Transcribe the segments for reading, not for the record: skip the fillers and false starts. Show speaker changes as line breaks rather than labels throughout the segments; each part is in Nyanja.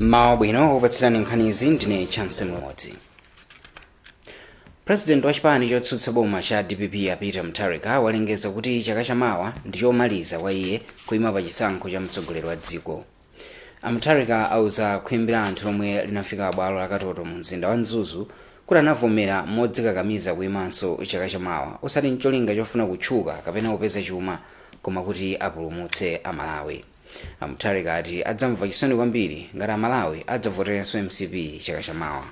Mmawa bwino, kupatsirani nkhanizi ndine Chance Mlodzi. President wa chipani chotsutsa boma cha DPP, a Peter Mutharika, walengeza kuti chaka chamawa ndi chomaliza kwa iye kuyima pa chisankho cha mtsogoleri wa dziko. A Mutharika auza khwimbi la anthu lomwe linafika bwalo la Katoto mu mzinda wa Mzuzu kuti anavomera modzikakamiza kuyimanso chaka chamawa, osati ncholinga chofuna kutchuka kapena kupeza chuma, koma kuti apulumutse Amalawi. A Mutharika ati adzamva chisoni kwambiri ngati Amalawi adzavoterenso MCP chaka chamawa.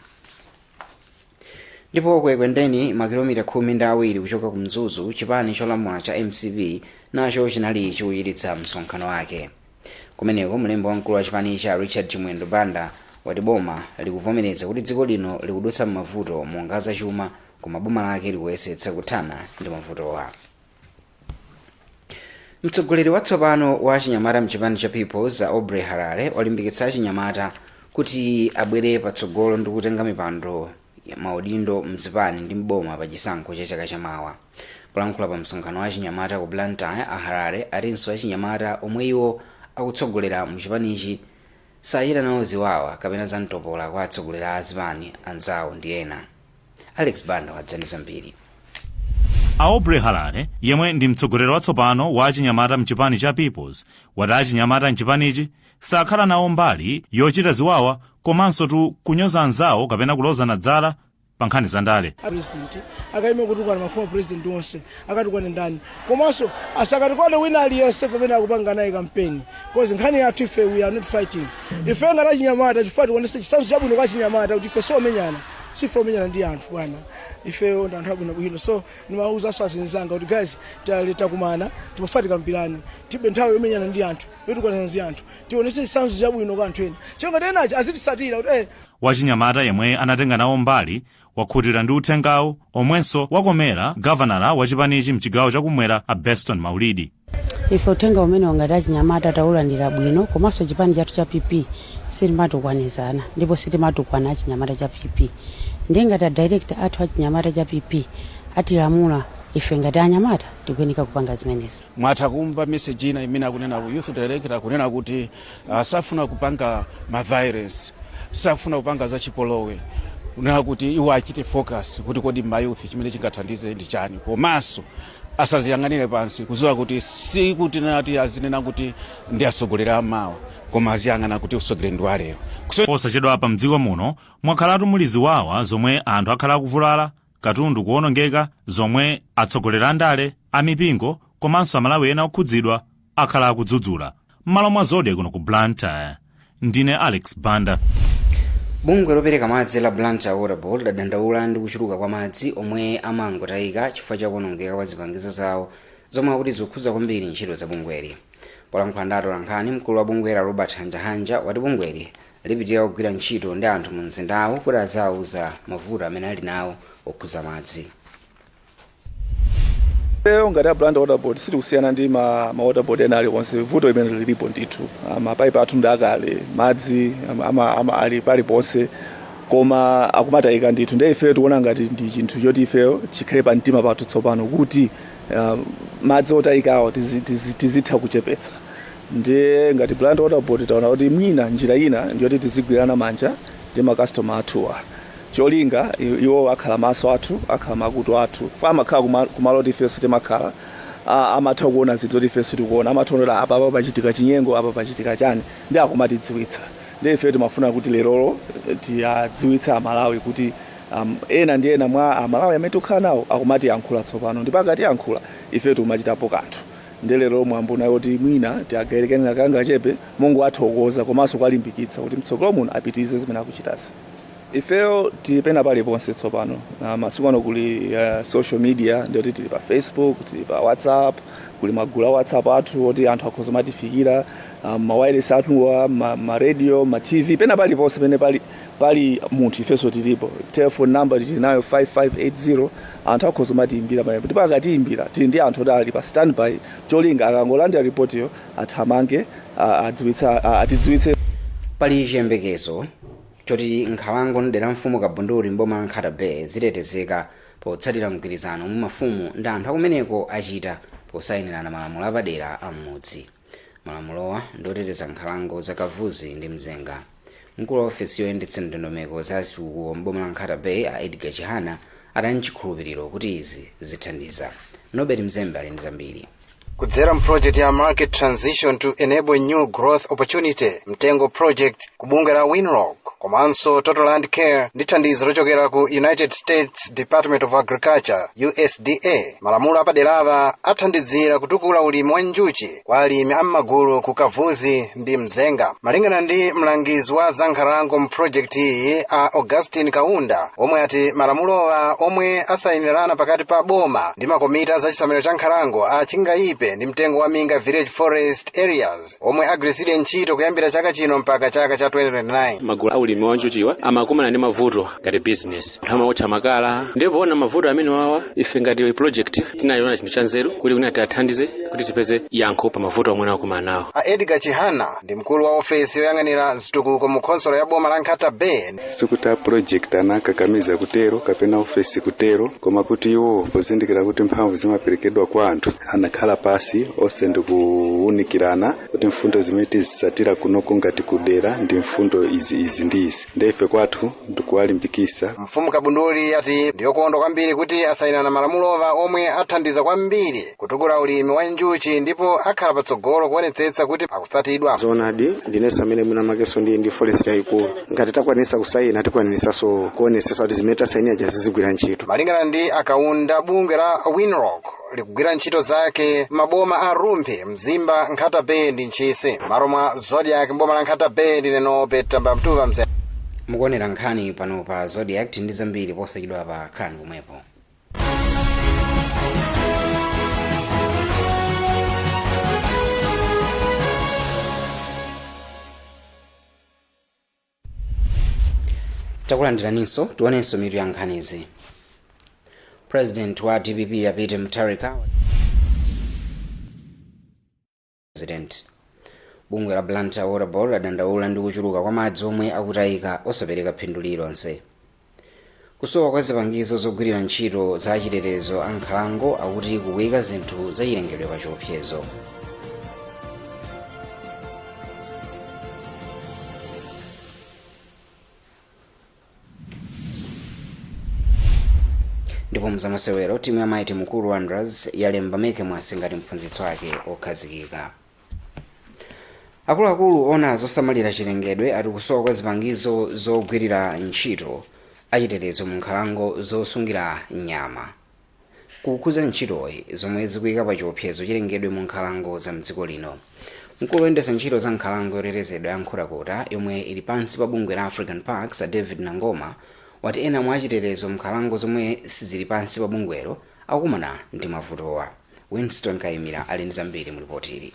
Ndipo ku Ekwendeni, makilomita 12 kuchoka ku Mzuzu, chipani cholamula cha MCP nacho chinali chikuchititsa msonkhano wake kumeneko. Mlembi wamkulu wa chipani cha, Richard Chimwendo Banda, wati boma likuvomereza kuti dziko lino likudutsa m'mavuto monga zachuma, koma boma lake likuyesetsa kuthana ndi mavutowa. Mtsogoleri watsopano wa chinyamata mchipani cha Peoples, Aubrey Harare, walimbikitsa achinyamata kuti abwere patsogolo ndi kutenga mipando maudindo mzipani ndi mboma pa chisankho cha chaka chamawa. Polankhula pa msonkhano wa achinyamata ku Blantyre, a Harare atinso achinyamata omwe iwo akutsogolera muchipanichi sachita nawo ziwawa kapena zamtopola kwa atsogoleri a azipani anzawo ndi ena. Alex Banda wadzani zambiri.
Aubrey Harare, yemwe ndi mtsogoleri watsopano wa achinyamata mchipani cha Peoples, wati achinyamata mchipanichi sakhala nawo mbali yochita ziwawa komanso tu kunyoza anzawo kapena kulozana dzala pa nkhani za ndale.
President akayime kutukwana ma former president onse, akatukwane ndani? Komanso asakatukwane wina aliyense pamene akupanga naye kampeni, 'cause nkhani yathu ife, we are not fighting. Ife ngati achinyamata, chifukwa tionese chitsanzo chabwino kwa achinyamata kuti ife siomenyana, sife omenyana ndi anthu bwana, ife ndi anthu abwinobwino. So ndimawuzanso azinzanga kuti, guys, tali takumana, timafuna tikambirane, tibe nthawi yomenyana ndi anthu, yotukwana ndi anthu. Tionese chitsanzo chabwino kwa anthu ena, chonga enachi azitisatira kuti
Wachinyamata yemwe anatenga nawo mbali wakhutira ndi uthengawo, omwenso wakomera gavanala wa chipanichi mchigawo chakumwera, a Beston Maulidi.
Ife uthenga umene ngati achinyamata taulandira bwino, komanso chipani chathu cha PP sitimatukwanizana ndipo sitimatukwana achinyamata cha PP. Ndiye ngati a director athu achinyamata cha PP atilamula ife ngati anyamata, tikuyeneka kupanga zimenezo.
Mwatha kumva message ina imene akunena ku youth director, akunena kuti safuna kupanga ma violence, safuna kupanga zachipolowe, kunena kuti iwo achite focus kuti kodi ma youth chimene chingathandize ndi chani, komanso asaziyang'anire pansi, kuziwa kuti sikuti nati azinena kuti ndi atsogoleri amawa, koma aziyang'ana kuti utsogoleri ndi walero.
Posachedwa apa mdziko muno mwakhalatu muli ziwawa zomwe anthu akhala akuvulala, katundu kuwonongeka, zomwe atsogoleri a ndale, amipingo komanso Amalawi ena okhudzidwa akhala akudzudzula. M'malo mwa Zodiak kuno ku Blantyre, ndine Alex Banda.
Bungwe lopereka madzi la Blantyre Water Board ladandaula ndi kuchuluka kwa madzi omwe amangotayika chifukwa cha kuwonongeka kwa zipangizo zawo, zomwe akuti zikukhudza kwambiri ntchito za bungweli. Polankhula ndi atolankhani, mkulu wa bungwela, Robert Hanjahanja, wati bungweli lipitirira kugwira ntchito ndi anthu mu mzindawu kuti azawuza mavuto amene ali nawo okhudza madzi.
Lero ngati a Blantyre Water Board sitikusiyana ndi ma water board ena aliwonse. Vuto limene lilipo ndithu, mapaipi athu ndi akale, madzi ali paliponse koma akumatayika ndithu. Ndiye ifeyo tikuona ngati ndi chinthu choti ifeyo chikhale pa mtima pathu tsopano kuti madzi otayikawo tizitha kuchepetsa. Ndiye ngati Blantyre Water Board taona kuti mwina njira ina ndiyoti tizigwirana manja ndi makastoma athuwa. Cholinga iwo akhala maso athu, akhala makutu athu. Fa amakhala kumalo oti ifenso timakhala, amatha kuona zinthu zoti ifenso tikuona, amatha kuona kuti apa pachitika chinyengo, apa pachitika chani, ndi akumatidziwitsa. Ndi ife timafuna kuti lerolo tiyadziwitse Amalawi kuti ena ndi ena mwa Amalawi amene tikukhala nawo akumatiyankhula tsopano, ndipo akatiyankhula ife tikumachitapo kanthu. Ndi lero mwambo nayo kuti mwina tiagayirekeni kangachepe mongowathokoza komanso kuwalimbikitsa kuti mtsogolo muno apitirize zimene akuchitazi. Ifeyo tili pena paliponse tsopano. Masiku ano kuli social media, ndiyoti tili pa Facebook, tili pa WhatsApp, kuli magulu a WhatsApp athu oti anthu akhoza matifikira, ma wireless athuwa, ma radio, ma TV, pena paliponse pene pali munthu ifenso tilipo. Telephone number tili nayo, 5580, anthu akhoza matiyimbira pamenepo. Ndipo akatiyimbira, tili ndi anthu oti ali pa standby, cholinga akangolandira ripotiyo athamange, atidziwitse.
Pali chiyembekezo choti nkhalango mdera mfumu Kabunduli mboma la Nkhata Bay zitetezeka potsatira mgwirizano omwe mafumu ndi anthu akumeneko achita posayinirana malamulo apadera a m'mudzi. Malamulowa ndi oteteza nkhalango za Kavuzi ndi Mzenga. Mkulu wa ofesi yoyendetsa ndondomeko za zitukuko m'boma la Nkhata Bay, a Edgar Chihana, ali ndi chikhulupiriro kuti izi zithandiza. Nobert Mzembe ali ndi zambiri.
Kudzera mproject ya Market Transition to Enable New Growth Opportunity, Mtengo Project, ku bungwe la Winrock komanso Total Land Care ndi thandizo lochokera ku United States Department of Agriculture, USDA, malamulo apaderawa athandizira kutukula ulimi wa njuchi kwa alimi am'magulu ku Kavuzi ndi Mzenga. Malingana ndi mlangizi wa zankhalango mproject iyi, a Augustin Kaunda, omwe ati malamulowa omwe asayinirana pakati pa boma ndi makomiti a zachisamaliro cha nkhalango a Chingaipe ndi Mtengo wa Minga Village Forest Areas, omwe agwiritsidwe ntchito kuyambira chaka chino mpaka chaka cha 2029.
Magulu a ulimi wa njuchiwa amakumana ndi mavuto ngati business, anthu amawotcha makala. Ndipo poona mavuto amene wawa, ife ngati project tinayiona chinthu cha nzeru kuti kuna tiathandize kuti tipeze yankho pa mavuto omwe akumana nawo.
A Edgar Chihana ndi mkulu wa ofesi yoyang'anira zitukuko mu khonsolo ya boma la Nkhata Bay.
Sikuti a project anakakamiza kutero kapena ofesi kutero, koma kuti iwo pozindikira kuti mphamvu zimaperekedwa kwa anthu, anakhala pasi onse ndikuwunikirana kuti mfundo zimene tizisatira kunoko ngati kudera ndi mfundo izi, izi ndi izi. Ndife kwathu ndikuwalimbikisa.
Mfumu Kabunduli ati ndiyokondwa kwambiri kuti asayinana malamulowa omwe athandiza kwambiri kutukula ulimi wa njuchi, ndipo akhala patsogolo kuonetsetsa kuti akutsatidwa.
Zoonadi, ndinenso amene mwina makeso ndi forest yayikulu. Ngati takwanisa kusayina, tikwanisanso kuonetsetsa kuti zimene tasayinira zizigwira ntchito.
Malingana ndi Akaunda, bungwe la Winrock likugwira ntchito zake maboma a Rumphi, Mzimba, Nkhata Bay ndi Ntchisi. Malo mwa Zodiak, mboma la Nkhata Bay, ndine Nobert Tambamtuva Mze.
Mukuonera nkhani pano pa Zodiak ndi zambiri posachedwa pa. Khalani pomwepo. Takulandiraninso. Tionenso mitu ya nkhanizi. President wa DPP a Peter Mutharika president. Bungwe la Blantyre Water Board ladandaula ndi kuchuluka kwa madzi omwe akutayika osapereka phindu lililonse. Kusowa kwa zipangizo zogwirira ntchito za chitetezo a nkhalango akuti kukuyika zinthu zachilengedwe pa chiopsezo. Ndipo mzamasewero, timu ya Mighty Mukuru Wanderers yalemba Meke Mwase ngati mphunzitsi wake okhazikika. Akuluakulu ona zosamalira chilengedwe ati kusowa kwa zipangizo zogwirira ntchito achitetezo mu nkhalango zosungira nyama kukhuza ntchitoyi, zomwe zikuyika pa chiopsezo chilengedwe mu nkhalango za mdziko lino. Mkulu woyendetsa ntchito za nkhalango yotetezedwa ya Nkhotakota, yomwe ili pansi pa bungwe la African Parks, a David Nangoma, wati ena mwa achitetezo mnkhalango zomwe sizili pansi pa bungwelo akukumana ndi mavutowa. Winston Kayimira ali ndi zambiri mu ripoti ili.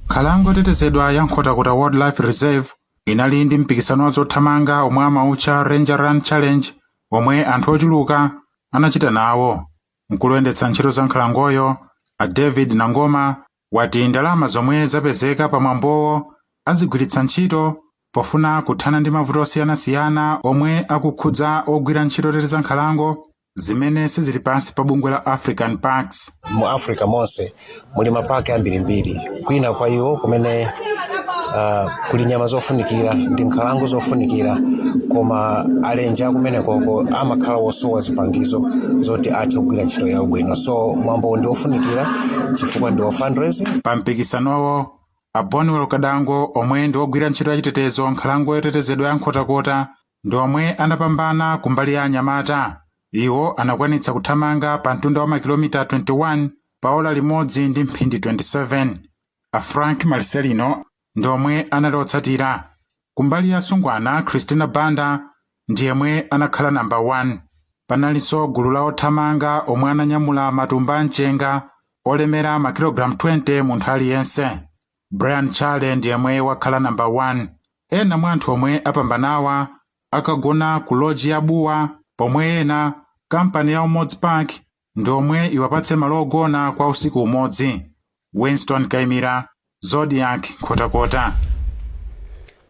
Nkhalango yotetezedwa ya Nkhotakota Wildlife Reserve inali ndi mpikisano wa zothamanga omwe amautcha Ranger Run Challenge, omwe anthu ochuluka anachita nawo. Mkulu woyendetsa ntchito za nkhalangoyo, a David Nangoma, wati ndalama zomwe zapezeka pamwambowo azigwiritsa ntchito pofuna kuthana ndi mavuto osiyanasiyana omwe akukhudza ogwira ntchito yoteteza nkhalango zimene sizili pansi pa bungwe la African Parks.
Mu Africa monse muli mapaki ambirimbiri. Kwina kwa iwo kumene kuli nyama zofunikira ndi nkhalango zofunikira, koma alenje akumenekoko amakhala wosowa zipangizo zoti athe kugwira ntchito yawo bwino. So mwambo ndi wofunikira chifukwa ndi wa fundraising.
Pa mpikisanowo, a Bonwell Kadango, omwe ndi ogwira ntchito yachitetezo nkhalango yotetezedwa ya Nkhotakota, ndi omwe anapambana kumbali ya anyamata. Iwo anakwanitsa kuthamanga pa mtunda wa makilomita 21 pa ola limodzi ndi mphindi 27. A Frank Marcelino ndi omwe anali otsatira. Kumbali ya asungwana, Christina Banda ndi yemwe anakhala namba 1. Panalinso gulu la othamanga omwe ananyamula matumba amchenga olemera makilogalamu 20 munthu aliyense. Brian Chale ndi yemwe wakhala namba 1. Ena mwa anthu omwe apambanawa akagona ku loji ya Buwa, pomwe ena kampani ya Umodzi Park ndi omwe iwapatse malo ogona kwa usiku umodzi. Winston Kaimira, Zodiak, Nkhotakota.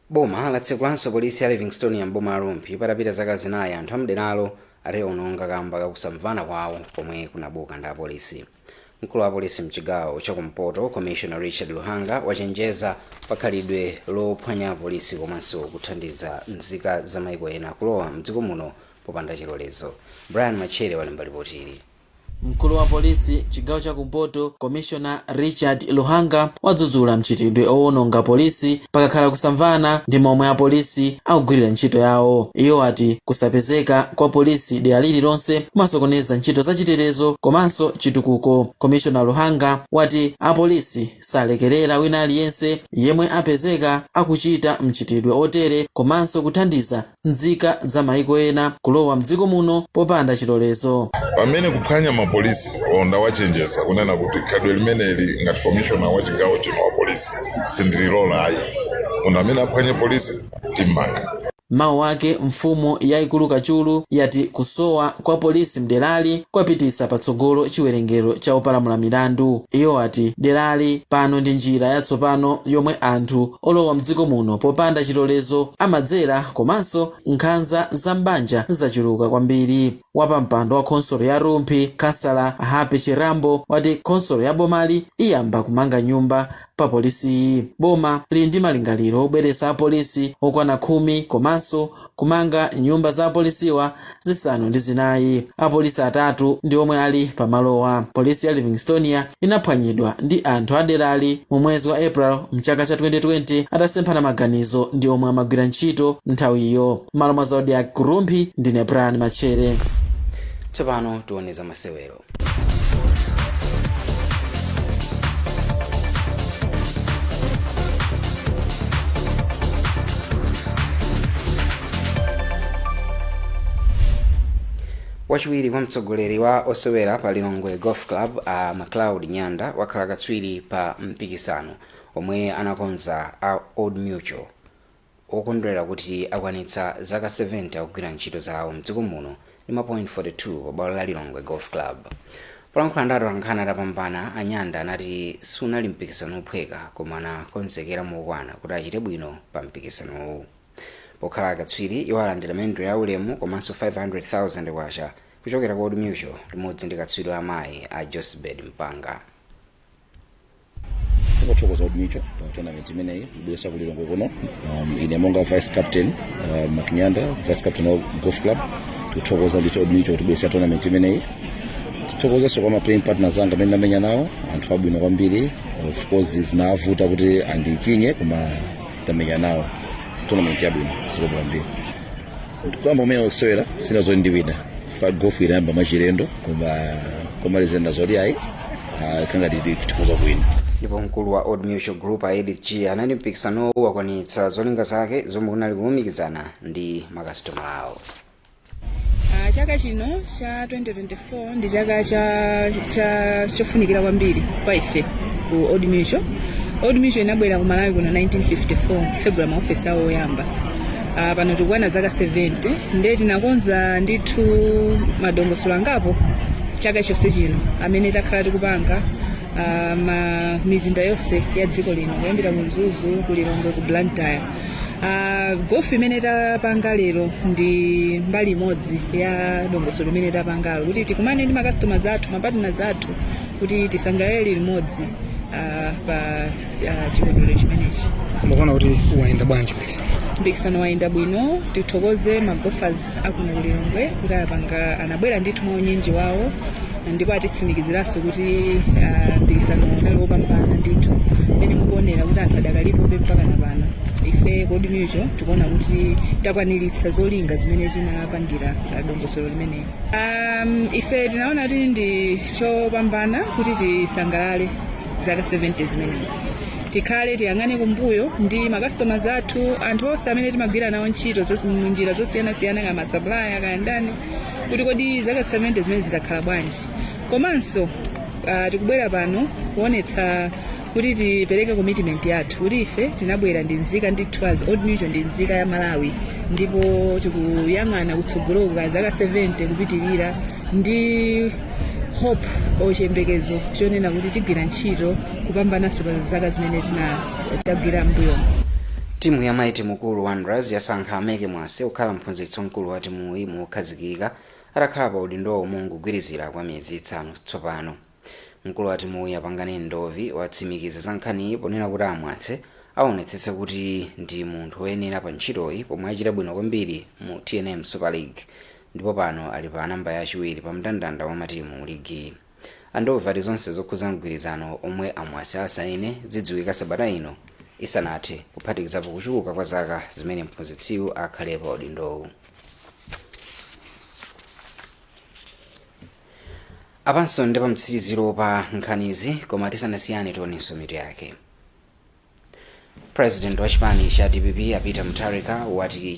Boma latsekulanso polisi ya Livingstonia mboma la Rumphi patapita zaka 4 anthu amderalo atayiononga kamba kakusamvana kwawo komwe kunabuka ndi apolisi. Mkulu wa polisi mchigawo chakumpoto, Commissioner Richard Luhanga, wachenjeza pakhalidwe lophwanya polisi komanso kuthandiza nzika za maiko ena kulowa mdziko muno popanda chilolezo. Brian Machere walemba ripoti ili.
Mkulu wa polisi chigawo chakumpoto, Commissioner Richard Luhanga, wadzudzula mchitidwe owononga polisi pakakhala kusamvana ndi momwe apolisi akugwirira ntchito yawo. Iwo ati kusapezeka kwa polisi dera lililonse kumasokoneza ntchito zachitetezo komanso chitukuko. Commissioner Luhanga wati apolisi salekerera wina aliyense yemwe apezeka akuchita mchitidwe otere komanso kuthandiza nzika za maiko ena kulowa mdziko muno popanda chilolezo.
Pamene kuphwanya mapolisi, ndawachenjeza kunena kuti khalidwe limeneli, ngati commissioner wa chigawo chino wa polisi, sindililola ayi. Munthu amene aphwanye polisi timmanga.
Mawu ake, mfumu yayikulu Kachulu yati kusowa kwa polisi mderali kwapitisa patsogolo chiwerengero cha opalamula milandu. Iwo ati derali pano ndi njira yatsopano yomwe anthu olowa mdziko muno popanda chilolezo amadzera, komanso nkhanza za m'banja zachuluka kwambiri. Wapampando wa khonsolo ya Rumphi, Kansala Happy Chirambo, wati khonsolo ya bomali iyamba kumanga nyumba pa polisiyi. Boma lili ndi malingaliro obweretsa apolisi okwana 10 komanso kumanga nyumba za apolisiwa 94. Apolisi atatu ndi omwe ali pamalowa. Polisi ya Livingstonia inaphwanyidwa ndi anthu aderali mu mwezi wa April mchaka cha 2020 atasemphana maganizo ndi omwe amagwira ntchito nthawiyo. Malo mwa Zodiak ku Rumphi, ndine Brian Machere.
Tsopano tione za masewero. Wachiwiri kwa mtsogoleri wa osewera pa Lilongwe Golf Club, a Macleod Nyanda, wakhala katswiri pa mpikisano omwe anakonza a Old Mutual okondwera kuti akwanitsa zaka 70 akugwira ntchito zawo mdziko muno ndi ma point 42 pa bwalo la Lilongwe Golf Club. Polankhula ndi atolankhani atapambana, Anyanda anati sunali mpikisano ophweka, koma anakonzekera mokwana kuti achite bwino pa mpikisanowu. Pokhala akatswiri, iwo alandira mendulo ya ulemu komanso 500,000 kwacha kuchokera ku Old Mutual limodzi ndi katswiri wa amayi a Josbed Mpanga.
Tikuthokoza Old Mutual pa tournament imeneyi kubweretsa ku Lilongwe kuno. Ine monga vice captain, Makinyanda, vice captain wa golf club, tikuthokoza ndithu Old Mutual kutibweretsa tournament imeneyi. Tithokozenso kwa ma playing partners anga amene ndamenya nawo, anthu abwino kwambiri. Of course zinavuta kuti andichinye, koma tamenya nawo tournament yabwino. Zikomo kwambiri. Kuyamba umene kusewera sinazoti ndiwina fa golf inayamba mwachilendo, koma komalizira zoti ayi, kangati tikhoza kuwina.
Ndipo mkulu wa Old Mutual Group, a Edith G, anati mpikisanowu wakwanitsa zolinga zake zomwe kunali kulumikizana ndi makasitomala awo.
Chaka chino cha 2024 ndi chaka cha chofunikira kwambiri kwa ife ku Old Mutual. Old Mutual inabwera ku Malawi kuno 1954 kutsegula maofesi awo oyamba. Pano tikukwana zaka 70, ndiye tinakonza ndithu madongosolo angapo chaka chonse chino amene takhala tikupanga ma mizinda yonse ya dziko lino, kuyambira ku Mzuzu, ku Lilongwe, ku Blantyre. Golf imene tapanga lero ndi mbali imodzi ya dongosolo limene tapangalo kuti tikumane ndi macustomers athu, mapartners athu, kuti tisangalale limodzi pa chikondwerero chimenechi.
Mukuona kuti wayenda bwanji mpikisano?
Mpikisano wayenda bwino. Tithokoze magolfers akuno ku Lilongwe kuti apanga, anabwera ndithu mwa unyinji wawo, ndipo atitsimikiziranso kuti mpikisano unali wopambana ndithu. Mmene mukuonera kuti anthu adakalipobe mpaka na pano, ife ku Old Mutual tikuona kuti takwaniritsa zolinga zimene tinapangira dongosolo limeneli. Ife tinaona kuti ndi chopambana kuti tisangalale zaka 70 zimenezi, tikhale tiyang'ane kumbuyo ndi macustomers athu, anthu onse amene timagwira nawo ntchito munjira zosiyanasiyana, kaya masupplier kaya ndani, kuti kodi zaka 70 zimene zitakhala bwanji. Komanso tikubwera pano kuonetsa kuti tipereke commitment yathu kuti ife tinabwera ndi nzika ndithu, as Old Mutual ndi nzika ya Malawi, ndipo tikuyang'ana kutsogoloko ka zaka 70 kupitirira ndi hope or chiyembekezo chonena kuti tigwira ntchito kupambananso pa zaka zimene tagwira mbuyomo.
Timu ya Mighty Mukuru Wanderers yasankha Meke Mwase kukhala mphunzitsi wamkulu wa timuyi mokhazikika, atakhala pa udindowo mongogwirizira kwa miyezi 5 tsopano. Mkulu wa timuyi, a Panganeni Ndovi, watsimikiza za nkhaniyi ponena kuti a Mwatse aonetsetsa kuti ndi munthu woyenera pa ntchitoyi, pomwe achita bwino kwambiri mu TNM Super League ndipo pano ali pa namba yachiwiri pa mndandanda wa matimu mu ligiyi. A Ndovi ati zonse zokhuza mgwirizano omwe a Mwatse asaine zidziwika sabata ino isanathe, kuphatikizapo kuchuluka kwa zaka zimene mphunzitsiyu akhale pa udindowu. Apanso ndi pamtsiriziro pa nkhanizi, koma tisanasiyane tionenso mitu yake. President wa chipani cha DPP, a Peter Mutharika, wati